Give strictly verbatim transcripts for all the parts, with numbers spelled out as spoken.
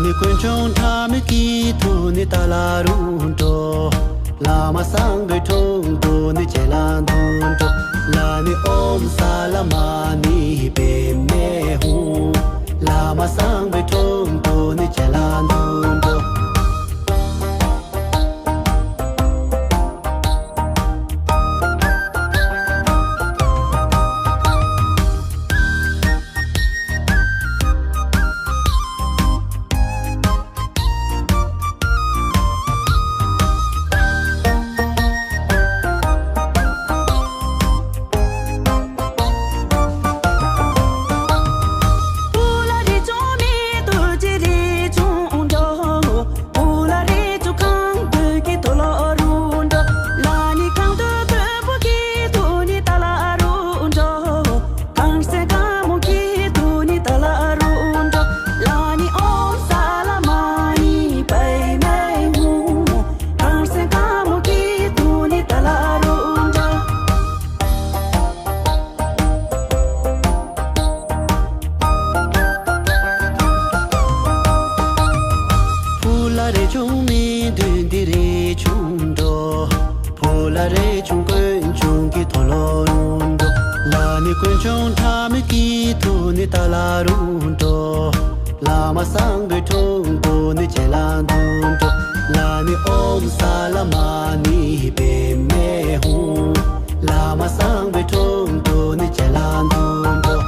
ནི་དཀོན་མཆོག་ཕྲ་མོའི་སྐྱིད་སྡུག་ནི་ཏཱ་ལ་རུ་འགྲོ། བླ་མ་བཟང་པོའི་འཁྲུངས་སྐར་ནི་ཁྱེད་ལ་འདུག་འགྲོ། ལ་ནི་ཨོཾ་ས་ལ་མ་ཎི་པདྨེ་ཧཱུྃ། བླ་མ་བཟང་པོའི་འཁྲུངས་སྐར་ནི་ཁྱེད་ལ་འདུག་འགྲོ། གངས་སེང་དཀར་མོ་སྐྱིད་སྡུག་ནི་ཏཱ་ལ་རུ་འགྲོ། ལ་ནི་ཨོཾ་ས་ལ་མ་ཎི་པདྨེ་ཧཱུྃ། གངས་སེང་དཀར་མོ་སྐྱིད་སྡུག་ནི་ཏཱ་ལ་རུ་འགྲོ། ཕུ་ལ་རས་ཆུང་མི་བདུན་འདི་རས་ཆུང་འགྲོ། ཕུ་ལ་རས་ཆུང་དཀོན་མཆོག་གི་མཐོ་ལོ་རུ་འགྲོ། ལ་ནི་དཀོན་མཆོག་ཕྲ་མོའི་སྐྱིད་སྡུག་ནི་ཏཱ་ལ་རུ་འགྲོ། བླ་མ་བཟང་པོའི་འཁྲུངས་སྐར་ནི་ཁྱེད་ལ་འདུག་འགྲོ། ལ་ནི་ཨོཾ་ས་ལ་མ་ཎི་པདྨེ་ཧཱུྃ། བླ་མ་བཟང་པོའི་འཁྲུངས་སྐར་ནི་ཁྱེད་ལ་འདུག་འགྲོ།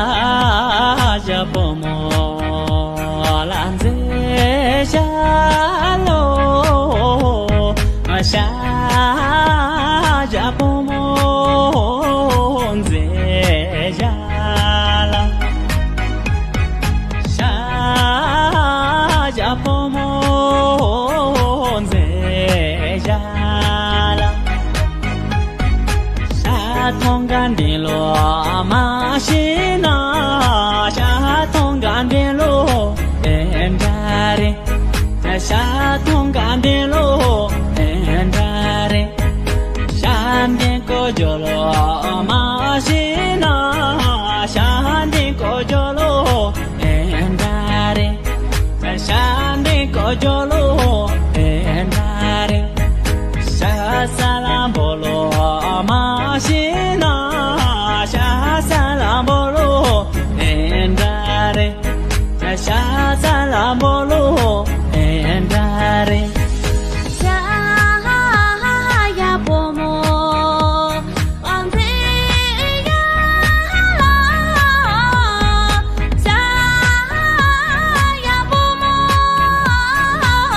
ཤཱཀྱ་ཕོ་མོ་ལ་མཛེས་ཤ་ལོ། ཤཱཀྱ་ཕོ་མོ་མཛེས་ཤ་ལ། ཤཱཀྱ་ཕོ་མོ་མཛེས་ཤ་ལ། ཤ་ཐོང་ག་འདི་ལོ་མ་ཤི་ན། ཤ་ཐོང་ག་འདི་ལོ་ཨེ་འདྲ་རེད། ཤ་ཐོང་ག་འདི་ལོ་ཨེ་འདྲ་རེད། ཤ་འདི་ཀོ་ཇོ་ལོ་མ་ཤི་ན། ཤ་འདི་ཀོ་ཇོ་ལོ་ཨེ་འདྲ་རེད། ཤ་འདི་ཀོ་ཇོ་ལོ་ཨེ་འདྲ་རེད། ཤ་ས་ལ་འབོ་ལོ་མ་ཤི་ན། ཤ་ས་ལ་འབོ་ལོ་ཨེ་འདྲ་རེད། ཤ་ས་ལ་འབོ་ལོ་ཨེ་འདྲ་རེད། ཤཱཀྱ་ཕོ་མོ་ཨང་ཚེ་ཡ་ལ། ཤཱཀྱ་ཕོ་མོ་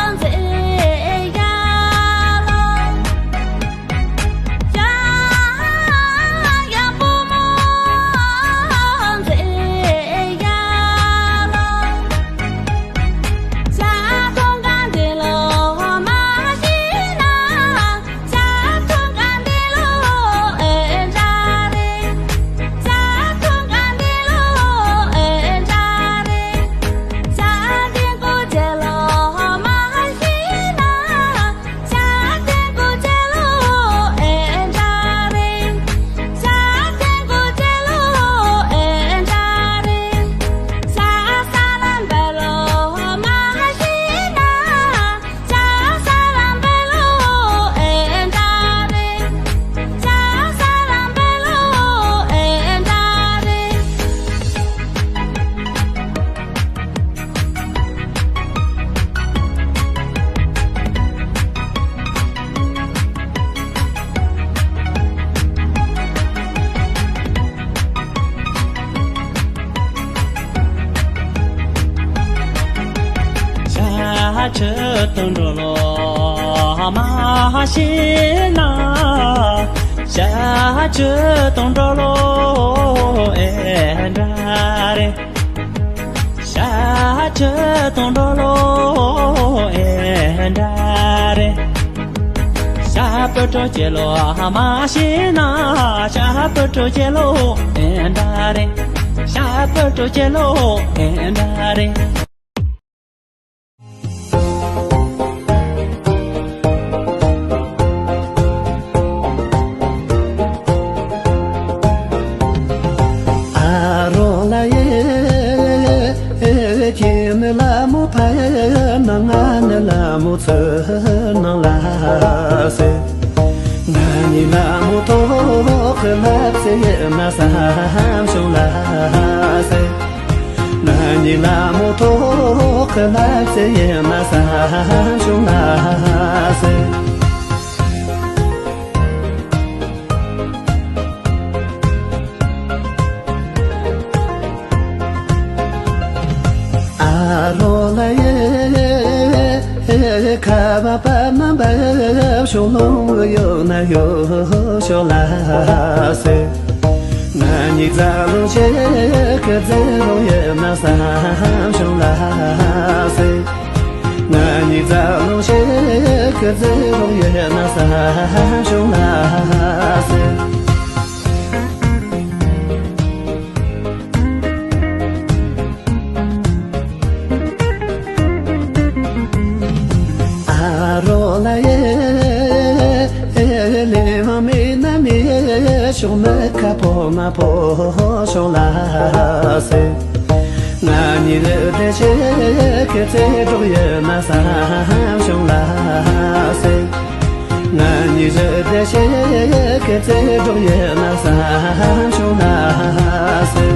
ཆུ་དང་འགྲོ་ལོ་མ་ཤེས་ན། ཤ་ཆུ་དང་འགྲོ་ལོ་ཨེ་འདྲ་རེད། ཤ་ཆུ་དང་འགྲོ་ལོ་ཨེ་འདྲ་རེད། ཤ་པོ་ཏྲོ་ཅེ་ལོ་མ་ཤེས་ན། ཤ་པོ་ཏྲོ་ཅེ་ལོ་ཨེ་འདྲ་རེད། ཤ་པོ་ཏྲོ་ཅེ་ལོ་ཨེ་འདྲ་རེད། ཨ་རོ་ལ་ཡེ། ཁྱེད་ནི་ལ་མོ་ཕ་ཡེ་ན། ང་ནི་ལ་མོ་ཚུར་ནང་ལ་སེ། ང་ནི་ལ་མོ་ཐོག་གི་ལབ་སེ་ཡེ་ན་བསམ་བྱུང་ལ་སེ། ང་ནི་ལ་མོ་ཐོག་གི་ལབ་སེ་ཡེ་ན་བསམ་བྱུང་ལ་སེ། ཨ་རོ་ལ་ཡེ། ཁ་བ་པ་མ་བབ་ཤོག་ལོང་ཡོད་ན་ཡོད་ཤོག་ལ་སེ། ང་ནི་རྫ་ལོ་ཆེ་གི་རྫི་རོ་ཡོད་ན་བསམ་བྱུང་ལ་སེ། ང་ནི་རྫ་ལོ་ཆེ་གི་རྫི་རོ་ཡོད་ན་བསམ་བྱུང་ལ་སེ། ཨ་རོ་ལ་ཡེ། ལེ་མ་མེ་ན་མེ་ཤོག་མེ་ཁ་ཕོ་མ་ཕོ་ཤོག་ལ་སེ། ང་ནི་རེ་བེ་ཆེ་ཁེ་ཚེ་འགྲོག་ཡོད་ན་བསམ་བྱུང་ལ་སེ། ང་ནི་རེ་བེ་ཆེ་ཁེ་ཚེ་འགྲོག་ཡོད་ན་བསམ་བྱུང་ལ་སེ།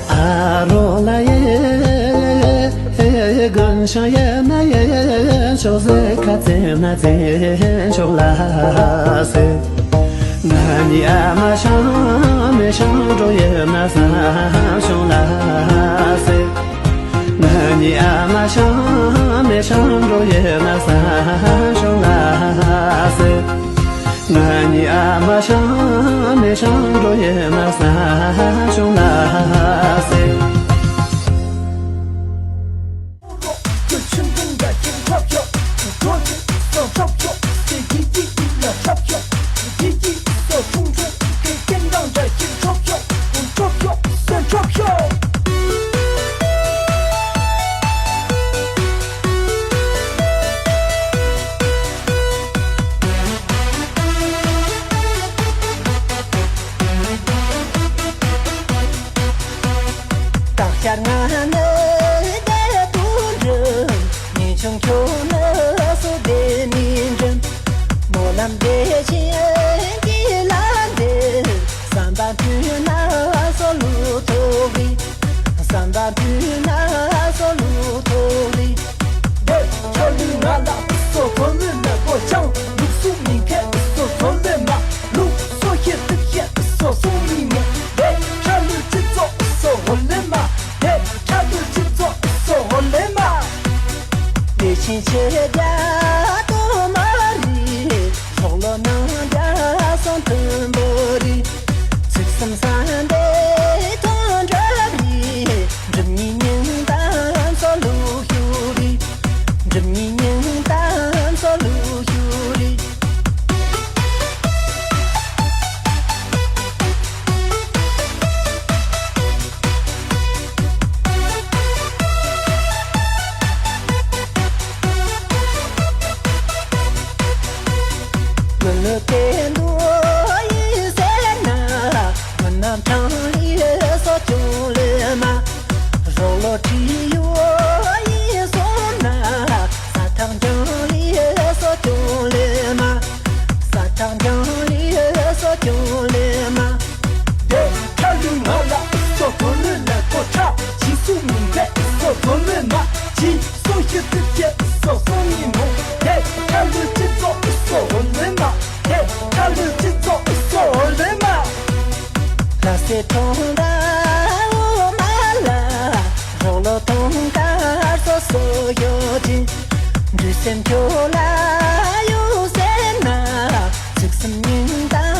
ཨ་རོ་ལ་ཡེ། དགུན་ཤང་ཡེ་ན་ཡེ་ཤོག་ཟེ་ཁ་ཙེ་ན་ཙེ་ཤོག་ལ་སེ། ང་ནི་ཨ་མ་ཤང་མེ་ཤང་འགྲོ་ཡེ་ན་བསམ་བྱུང་ལ་སེ། ང་ནི་ཨ་མ་ཤང་མེ་ཤང་འགྲོ་ཡེ་ན་བསམ་བྱུང་ལ་སེ། ང་ནི་ཨ་མ་ཤང་མེ་ཤང་འགྲོ་ཡེ་ན་བསམ་བྱུང་ལ་སེ། སྟག་ཤར་ང་ནི་བདེ་སྡུག་འགྲིམ། ཉིན་ཆུང་ཁྱོད་ནི་སོ་བདེ་མི་འགྲིམ། སྨོན་ལམ་བདེ་ཆེན་གྱི་ལ་འདེབས། བསམ་པ་མཐུན་ན་སོ་ལུ་ཐོག་རི། བསམ་པ་མཐུན་ན་སོ་ལུ་ཐོག་རི། བདེ་ཆ་ལུས་ང་ལ་སོ་ཐོག་ལུས་ན་གོ་ཅང་། ལུགས་སྲོལ་མི་མཁས་སོ་ཐོག་ལུས་མ། ལུགས་སྲོལ་ཤེས་ཐུབ་ཤེས་སོ་སྲུང་མི་ངན། དེ་ཁྲ་ལུ་སྤྱི་ཚོགས་སོ་འོ་ལེ་མ། དེ་ཁྲ་ལུ་སྤྱི་ཚོགས་སོ་འོ་ལེ་མ། དེ་ཕྱིན་ཆད་རྒྱ་དོ་མ་རི། ཤོག་ལོ་ནང་རྒྱ་སོང་མཐུན་པོ་རི། ཚིག་གསུམ་ས་འདས་ཐོང་འདྲ་རི། འགྲིམ་ཉིན་ཉིན་དང་སོ་ལུ་ཤུ་རི། འགྲིམ་ཉིན་ཉིན་དང་སོ་ལུ་ཤུ་རི། མི་ལུ་དེ་འདུ་ཡི་ཟེར་ན། མི་རྣམས་གྲངས་ དེ་ཐོང་ར་འོ་མ་ལ་རོགས་ལོ་ཐོང་དཀར་སོ་སོ་ཡོད་དྲི། འདུས་སེམས་ཁྱོད་ལ་ཡོད་ཟེར་ན་ཚིག་སུམ་ཉིན་དང་